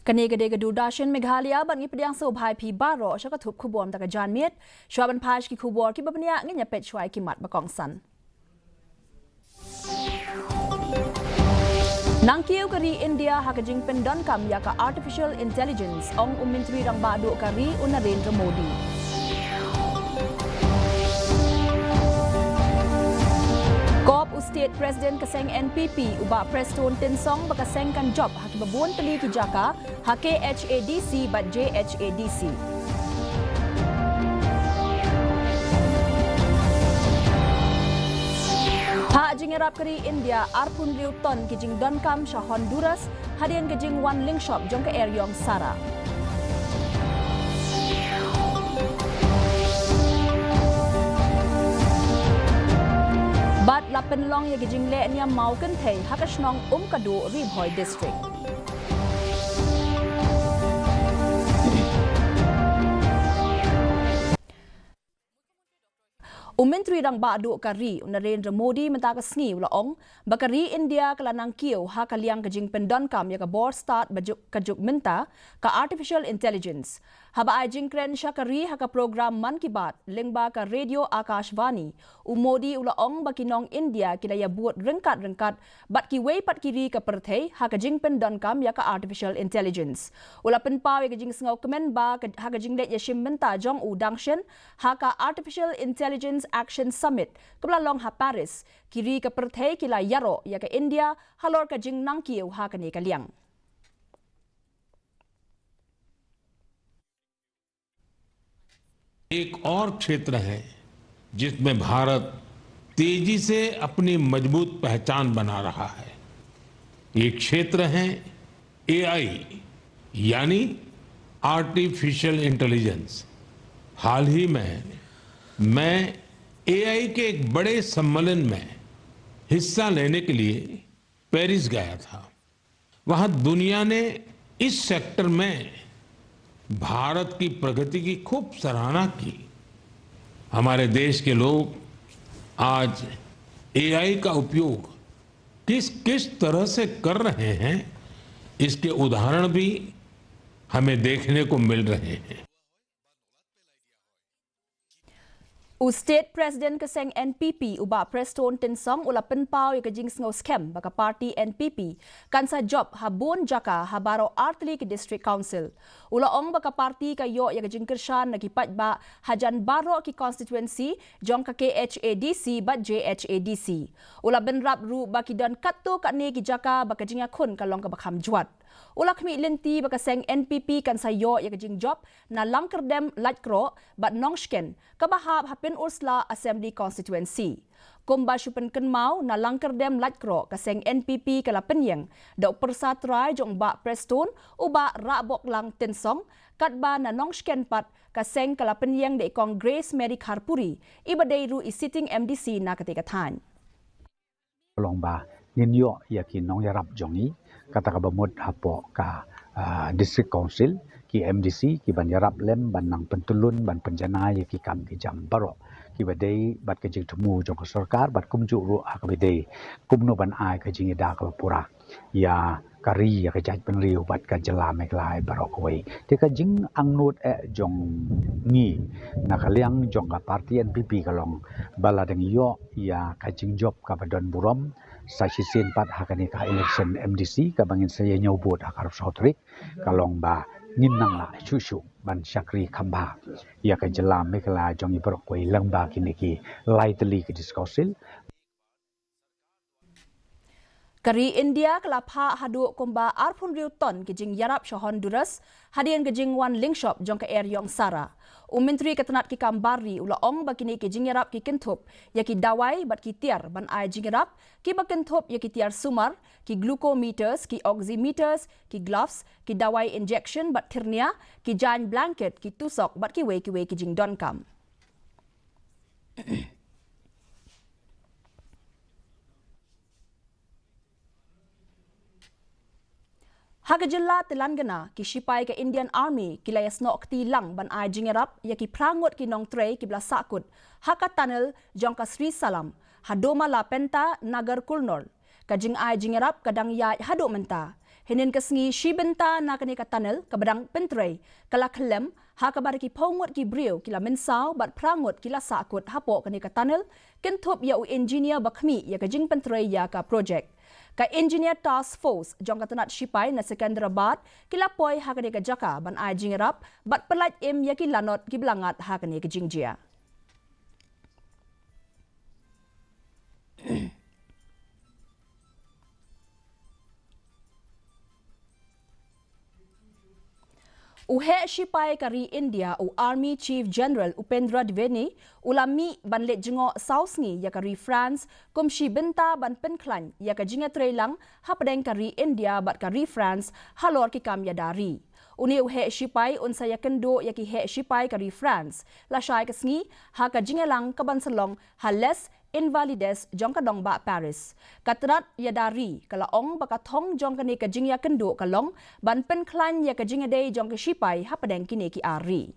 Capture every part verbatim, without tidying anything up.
Kane ka dei ka Doordarshan Meghalaya bad ngi pdiang sngewbha ïa phi baroh sha ka thup khubor mynta ka janmiet. Shuwa ban phai sha ki khubor kiba bniah, ngin ïa peit shuwa ïa ki mat ba kongsan. Nangkiew ka ri India ha ka jingpyndonkam ïa ka Artificial Intelligence, ong u Myntri Rangbah Duh ka ri u Narendra Modi. Kop u State President ka seng N P P u Bah Prestone Tynsong ba ka seng kan jop ha kiba bun tylli ki jaka ha K H A D C bad J H A D C. Phah jingïarap ka ri India arphew hynriew ton ki jingdonkam sha Honduras hadien ka jingwan lyngshop jong ka eriong Sara. Bad la pynlong ïa ka jingleh niam maw kynthei ha ka shnong Umkaduh, Ri Bhoi District. U Myntri Rangbah Duh ka ri u Narendra Modi mynta ka sngi u la ong ba ka ri India ka la nangkiew ha ka liang ka jingpyndonkam ïa ka bor stad ba juk, ka juk mynta, ka Artificial Intelligence. Haba ai jingkren sha ka ri ha ka program Mann Ki Baat lyngba ka Radio Akashvani, u Modi u la ong ba ki nong India ki la ïabud ryngkat-ryngkat bad kiwei pat ki ri ka pyrthei ha ka jingpyndonkam ïa ka Artificial Intelligence. U la pynpaw ïa ka jingsngewkmen ba ka, ha ka jingleit ïashim bynta jong u dang shen ha ka Artificial Intelligence Action Summit kaba la long ha Paris, ki ri ka pyrthei ki la ïaroh ïa ka India halor ka jingnangkiew ha kane ka liang. एक और क्षेत्र है जिसमें भारत तेजी से अपनी मजबूत पहचान बना रहा है। ये क्षेत्र है एआई, यानी आर्टिफिशियल इंटेलिजेंस। हाल ही में मैं एआई के एक बड़े सम्मेलन में हिस्सा लेने के लिए पेरिस गया था। वहां दुनिया ने इस सेक्टर में भारत की प्रगति की खूब सराहना की। हमारे देश के लोग आज एआई का उपयोग किस किस तरह से कर रहे हैं, इसके उदाहरण भी हमें देखने को मिल रहे हैं। U State President ka seng N P P u Bah Prestone Tynsong u la pynpaw ïa ka jingsngew skhem ba ka party N P P kan sa jop ha bun jaka ha baroh artylli ki District Council. U la ong ba ka party ka ïoh ïa ka jingkyrshan na ki paidbah hajan baroh ki constituency jong ka K H A D C bad J H A D C. U la bynrap ruh ba ki don katto katne ki jaka ba ka jingïakhun ka long kaba kham jwat. U la khmih lynti ba ka seng N P P kan sa ïoh ïa ka jingjop na Langkyrdem, Laitkroh bad Nongshken kaba hap ha Pynursla Assembly Constituency. Kumba shu pynkynmaw, na Langkyrdem, Laitkroh ka seng N P P ka la pynïeng da u pyrsa trai jong u Bah Prestone, u Bah Rahboklang Tynsong, katba na Nongshken pat ka seng ka la pynïeng da i Kong Grace Mary Kharpuri, iba dei ruh i sitting M D C na katei ka thaiñ. Long ba ngin ïoh ïa ki nongïarap jong ngi, kata kaba mut hapoh ka, ah, District Council, ki M D C, ki ban ïarap lem ban nang pyntyllun, ban pynjanai ïa ki kam ki jam baroh kiba dei bad ka jingthmu jong ka sorkar, bad kumjuh ruh ha kaba dei kumno ban ai ka jingïada kaba pura ïa ka ri, ïa ka jaitbynriew bad ka jylla Meghalaya baroh kawei. Te ka jingangnud eh jong ngi na ka liang jong ka party N P P ka long ba la dang ïoh ïa ka jingjop kaba don burom sa shisien pat ha kane ka election M D C kaba ngin sa ïa ñiew vote ha ka arphew saw tarik, ka long ba ngin nang lah shuh shuh ban shakri kham bha ïa ka jylla Meghalaya jong ngi baroh kawei lyngba kine ki lai tylli ki District Council. Ka ri India ka la phah haduh kumba arphew hynriew ton ki jingïarap sha Honduras hadien ka jingwan lyngshop jong ka eriong Sara. U Myntri ka tnat ki kam bar ri u la ong ba kine ki jingïarap ki kynthup ïa ki dawai bad ki tiar ban ai jingïarap, kiba kynthup ïa ki tiar sumar, ki glucometers, ki oximeters, ki gloves, ki dawai injection bad thyrnia, ki jaiñ blanket, ki tusok bad kiwei kiwei ki jingdonkam. Ha ka jylla Telangana, ki shipai ka Indian Army ki la ïasnoh kti lang ban ai jingïarap ïa ki phra ngut ki nongtrei kiba la sahkut ha ka tunnel jong ka Srisalam, ha Domalapenta, Nagarkurnool. Ka jingai jingïarap ka dang ïaid haduh mynta. Hynnin ka sngi shi bynta na kane ka tunnel kaba dang pyntrei ka la khyllem, ha kaba da ki phew ngut ki briew ki la mynsaw bad phra ngut ki la sahkut hapoh kane ka tunnel, kynthup ïa u engineer ba khmih ïa ka jingpyntrei ïa ka projek. Ka Engineer Task Force jong ka tnat shipai na Secunderabad ki la poi ha kane ka jaka ban ai jingïarap bad pyllait im ïa ki lanot kiba la ngat ha kane ka jingjia. U heh shipai ka ri India, u Army Chief General Upendra Dwivedi, u la mih ban leit jngoh saw sngi ïa ka ri France kum shi bynta ban pynkhlaiñ ïa ka jingïatreilang hapdeng ka ri India bad ka ri France halor ki kam ïada ri. Une u heh shipai un sa ïakynduh ïa ki heh shipai ka ri France lashai ka sngi ha ka jingïalang kaban sa long ha Les Invalides jong ka nongbah Paris. Ka tnat ïada ri ka la ong ba ka thong jong kane ka jingïakynduh ka long ban pynkhlaiñ ïa ka jingïadei jong ki shipai hapdeng kine ki ar ri.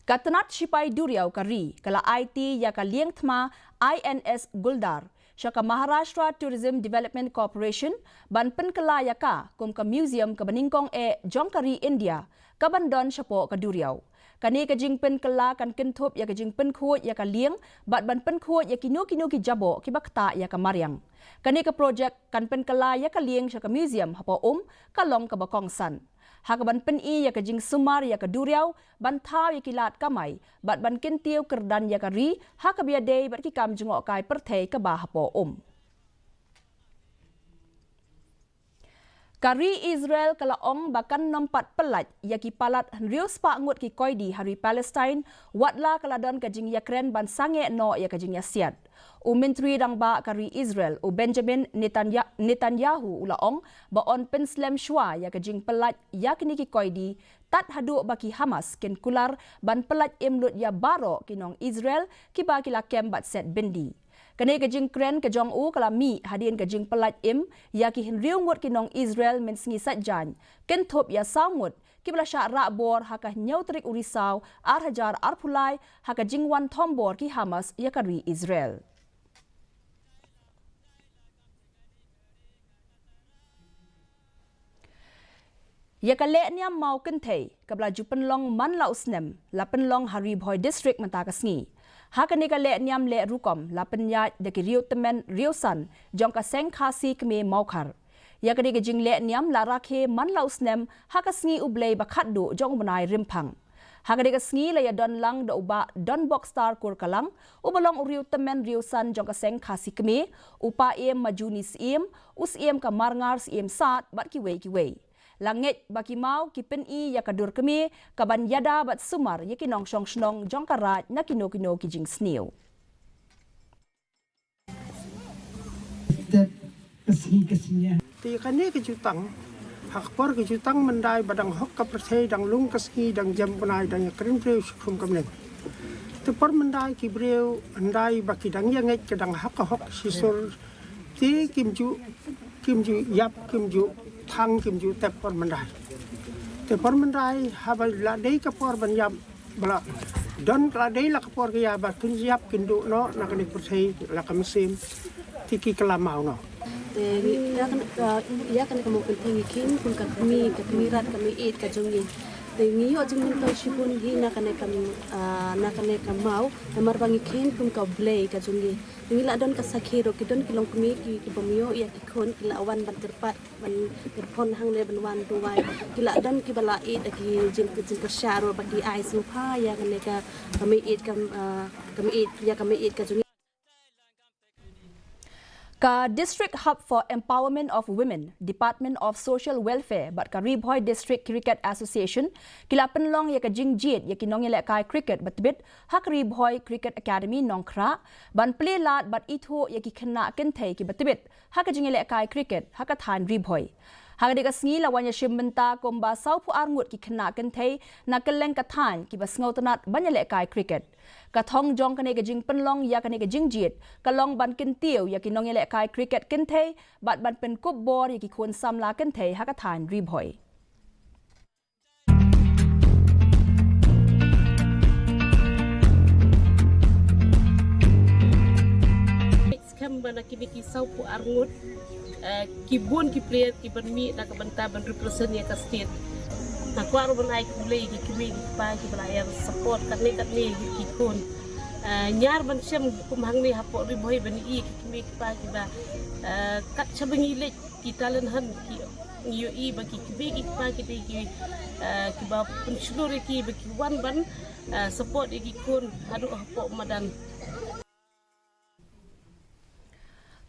Ka tnat shipai duriaw ka ri ka la aiti ïa ka liengthma I N S Guldar sha ka Maharashtra Tourism Development Corporation ban pynkylla ïa ka kum ka museum kaba nyngkong eh jong ka ri India kaban don shapoh ka duriaw. Kane ka jingpynkylla kan kynthup ïa ka jingpynkhuid ïa ka lieng bad ban pynkhuid ïa kino kino ki jaboh kiba ktah ïa ka mariang. Kane ka projek kan pynkylla ïa ka lieng sha ka museum hapoh Um ka long kaba kongsan. Ha kaban pyni ïa ka jingsumar ïa ka duriaw ban thaw ïa ki lad kamai bad ban kyntiew kyrdan ïa ka ri ha kaba ïadei bad ki kam jngohkai pyrthei kaba hapoh Um. Ka ri Israel ka la ong ba kan nym pat pyllait ïa ki palat hynriew spah ngut ki koidi ha ri Palestine, watla ka la don ka jingïakren ban sangeh noh ïa ka jingïasiat. U Myntri Rangbah ka ri Israel, u Benjamin Netanya-, Netanyahu, u la ong ba yn pynslem shuwa ïa ka jingpyllait ïa kine ki koidi tad haduh ba ki Hamas kin kular ban pyllait im lut ïa baroh ki nong Israel kiba ki la kem bad set byndi. Kane ka jingkren ka jong u ka la mih hadien ka jingpyllait im ïa ki hynriew ngut ki nong Israel mynsngi saitjaiñ, kynthup ïa saw ngut kiba la shah rah bor ha ka hynñiew tarik u Risaw ar hajar arphew lai ha ka jingwan thombor ki Hamas ïa ka ri Israel. Ïa ka lehniam maw kynthei kaba la ju pynlong man la u snem la pynlong ha Ri Bhoi District mynta ka sngi. Ha kane ka lehniam leh rukom la pynïaid da ki riewtymmen riewsan jong ka Seng Khasi Kmie Mawkhar. Ïa kane ka jinglehniam la rakhe man la u snem ha ka sngi U Blei ba khatduh jong u bnai Rymphang. Ha kane ka sngi la ïadon lang da u Bah Donbok Star Kurkalang, uba long u riewtymmen riewsan jong ka Seng Khasi Kmie, u Paiem Majuni Syiem, u Syiem ka Marngar Syiem Sad bad kiwei kiwei. La ngeit ba ki maw ki pyni ïa ka dur kmie kaban ïada bad sumar ïa ki nongshong shnong jong ka raid na kino kino ki jingsniew. Te kane ka jutang, ha ka por ka jutang myndai ba dang hok ka pyrthei, dang lung ka sngi, dang jem bnai, dang ïakren briew shi khum ka mneng. Te por myndai ki briew hyndai ba ki dang ïa ngeit ka dang ha ka hok shisur, te kim ju, kim ju ïap, kim ju thang, kim ju tep por myndai. Te por myndai haba la dei ka por ban ïap, ba la don ka la dei la ka por ka ïa ba kin ïap kin duh noh na kane ka pyrthei la ka mynsiem, te ki kylla maw noh. Te ïa kane ka, ïa kane ka mawkynthei ngi kheiñ kum ka kmie, ka kmie rat, ka kmie ïeit ka jong ngi. Te ngi ïoh jingmyntoi shibun hi na kane ka, ah, na kane ka maw, namar ba ngi kheiñ kum ka U Blei ka jong ngi. Te ngi la don ka sakhi ruh, ki don ki longkmie ki, ki bym ïoh ïa ki khun, ki la wan ban kyrpad, ban kyrphon hangne ban wan duwai. Ki la don kiba la ïeit da ki jing, jingkyrshan ruh ba ki ai sngewbha ïa kane ka, ka kmie ïeit ka, ah, ka kmie ïeit, ïa ka kmie ïeit ka jong ngi. Ka District Hub for Empowerment of Women, Department of Social Welfare bad ka Ri Bhoi District Cricket Association ki la pynlong ïa ka jingjied ïa ki nongïalehkai cricket ba tbit ha ka Ri Bhoi Cricket Academy Nongkhrah ban plie lad bad ithuh ïa ki khynnah kynthei kiba tbit ha ka jingïalehkai cricket ha ka thaiñ Ri Bhoi. Ha kane ka sngi la wan ïashim bynta kumba sawphew ar ngut ki khynnah kynthei na kylleng ka thaiñ kiba sngewtynnat ban ïalehkai cricket. Ka thong jong kane ka jingpynlong ïa kane ka jingjied ka long ban kyntiew ïa ki nongïalehkai cricket kynthei bad ban pynkup bor ïa ki khun samla kynthei ha ka thaiñ Ri Bhoi. Skhem ba na kine ki sawphew ar ngut Eh, ki bun ki player ki ban mih na ka bynta ban represent ïa ka state. Nga kwah ruh ban ai khublei ïa ki kmie ki kpa kiba la ïa support katne katne ki khun. Eh, ñiar ban shem kum hangne hapoh Ri Bhoi ban ïohi ki kmie ki kpa kiba, eh, kat shaba ngi leit ki talent hunt ki, ngi ïohi ba ki kmie ki kpa ki dei ki, eh, kiba pynshlur ïa ki ba ki wan ban, eh, support ïa ki khun haduh hapoh madan.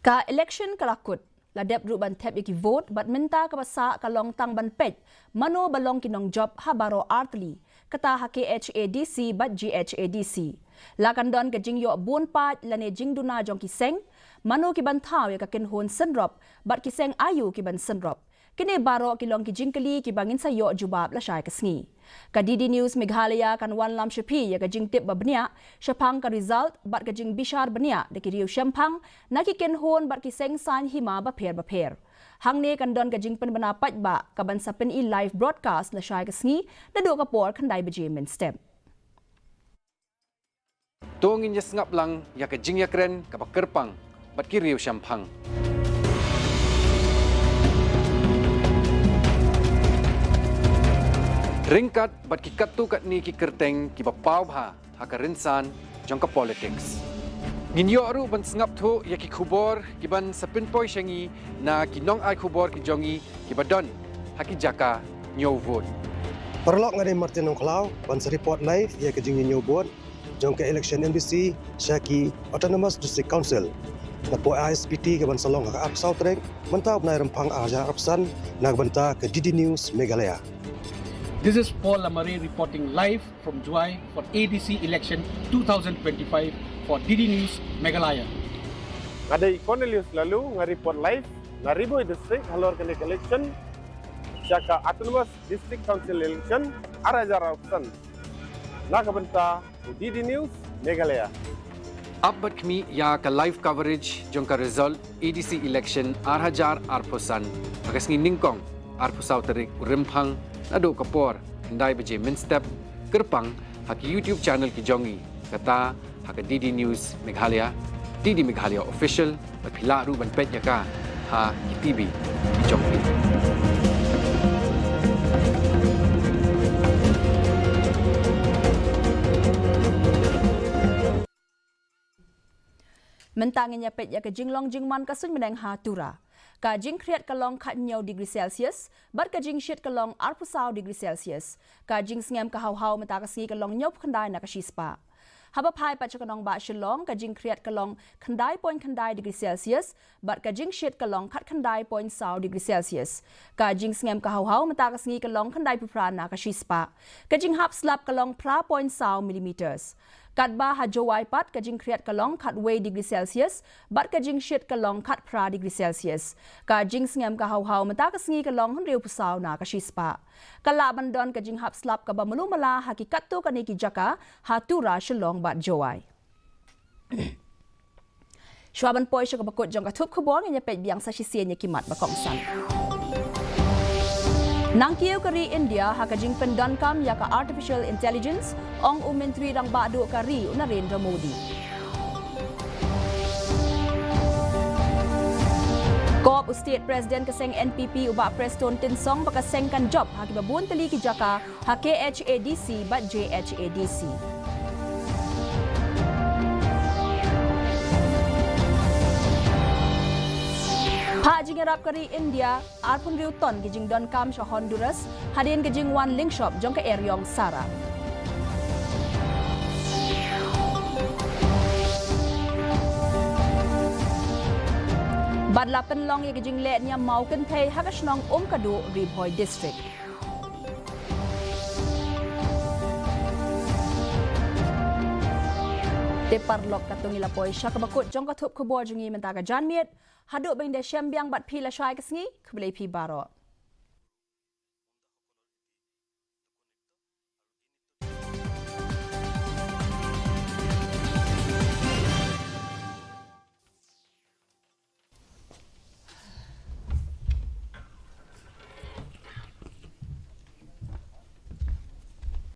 Ka election ka la kut, la dep ruh ban thep ïa ki vote, bad mynta kaba sah ka long tang ban peit mano ba long ki nongjop ha baroh artylli, kata ha K H A D C bad G H A D C. La kan don ka jingïoh bun paid lane jingduna jong ki seng, mano ki ban thaw ïa ka kynhun synrop bad ki seng aïu ki ban synrop. Kine baroh ki long ki jingkylli kiba ngin sa ïoh jubab lashai ka sngi. Ka D D News Meghalaya kan wanlam sha phi ïa ka jingtip ba bniah shaphang ka result bad ka jingbishar bniah da ki riew shemphang na ki kynhun bad ki seng saiñ hima bapher bapher. Hangne kan don ka jingpynbna paidbah ka ban sa pyni live broadcast lashai ka sngi naduh ka por khyndai baje mynstep. To ngin ïa sngap lang ïa ka jingïakren kaba kyrpang bad ki riew shemphang. Ryngkat bad ki katto katne ki kyrteng kiba paw bha ha ka rynsan jong ka politics, ngin ïoh ruh ban sngap thuh ïa ki khubor kiban sa pynpoi sha ngi na ki nongai khubor ki jong ngi kiba don ha ki jaka ñiew vote. Paralok, nga dei Martin Nongkhlaw ban sa report live ïa ka jingñiew vote jong ka election M D C sha ki Autonomous District Council. Na poi I S P T kaban sa long ha ka arphew saw tarik mynta u bnai Rymphang ar hajar arphew san, na ka bynta ka D D News Meghalaya. This is Paul Lamare reporting live from Jowai for A D C election two thousand twenty-five for D D News Meghalaya. Nga dei Cornelius Laloo, nga report live, nga Ri Bhoi District halor kane ka election sha ka Autonomous District Council election ar hajar arphew san, na ka bynta u D D News Meghalaya. Ap bad khmih ïa ka live coverage jong ka result A D C election ar hajar arphew san ha ka sngi nyngkong arphew saw tarik u Rymphang naduh ka por khyndai baje mynstep kyrpang ha ki YouTube channel ki jong ngi, kata ha ka D D News Meghalaya, D D Meghalaya Official, bad phi lah ruh ban peit ïa ka ha ki T V ki jong phi. Mynta ngin ïa peit ïa ka jinglong jingman ka suiñ bneng ha Tura. Ka jingkhriat ka long khathynñiew degree Celsius bad ka jingshit ka long arphew saw degree Celsius. Ka jingsngem ka haw haw mynta ka sngi ka long hynñiewphew khyndai na ka shispah. Haba phai pat sha ka nongbah Shillong, ka jingkhriat ka long khyndai point khyndai degree Celsius bad ka jingshit ka long khatkhyndai point saw degree Celsius. Ka jingsngem ka haw haw mynta ka sngi ka long khyndaiphew phra na ka shispah. Ka jinghap slap ka long phra point saw millimeters. Katba ha Jowai pat, ka jingkhriat ka long khatwei degree Celsius bad ka jingshit ka long khatphra degree Celsius. Ka jingsngem ka haw haw mynta ka sngi ka long hynriewphew saw na ka shispah. Ka lah ban don ka jinghap slap kaba malu mala ha ki katto katne ki jaka ha Tura, Shillong bad Jowai. Shuwa ban poi sha kaba kut jong ka thup khubor, ngin ïa peit biang sa shisien ïa ki mat ba kongsan. Nangkiew ka ri India ha ka jingpyndonkam ïa ka artificial intelligence, ong u Myntri Rangbah Duh ka ri u Narendra Modi. Kop u State President ka seng N P P u Bah Prestone Tynsong ba ka seng kan jop ha kiba bun tylli ki jaka ha K H A D C bad J H A D C. Phah jingïarap ka ri India, arphew hynriew ton ki jingdonkam sha Honduras hadien ka jingwan lyngshop jong ka eriong Sara. Bad la pynlong ïa ka jingleh niam maw kynthei ha ka shnong Umkaduh, Ri Bhoi District. Te paralok, katto ngi la poi sha kaba kut jong ka thup khubor jong ngi mynta ka janmiet. Haduh ban da shem biang bad phi lashai ka sngi, khublei phi baroh.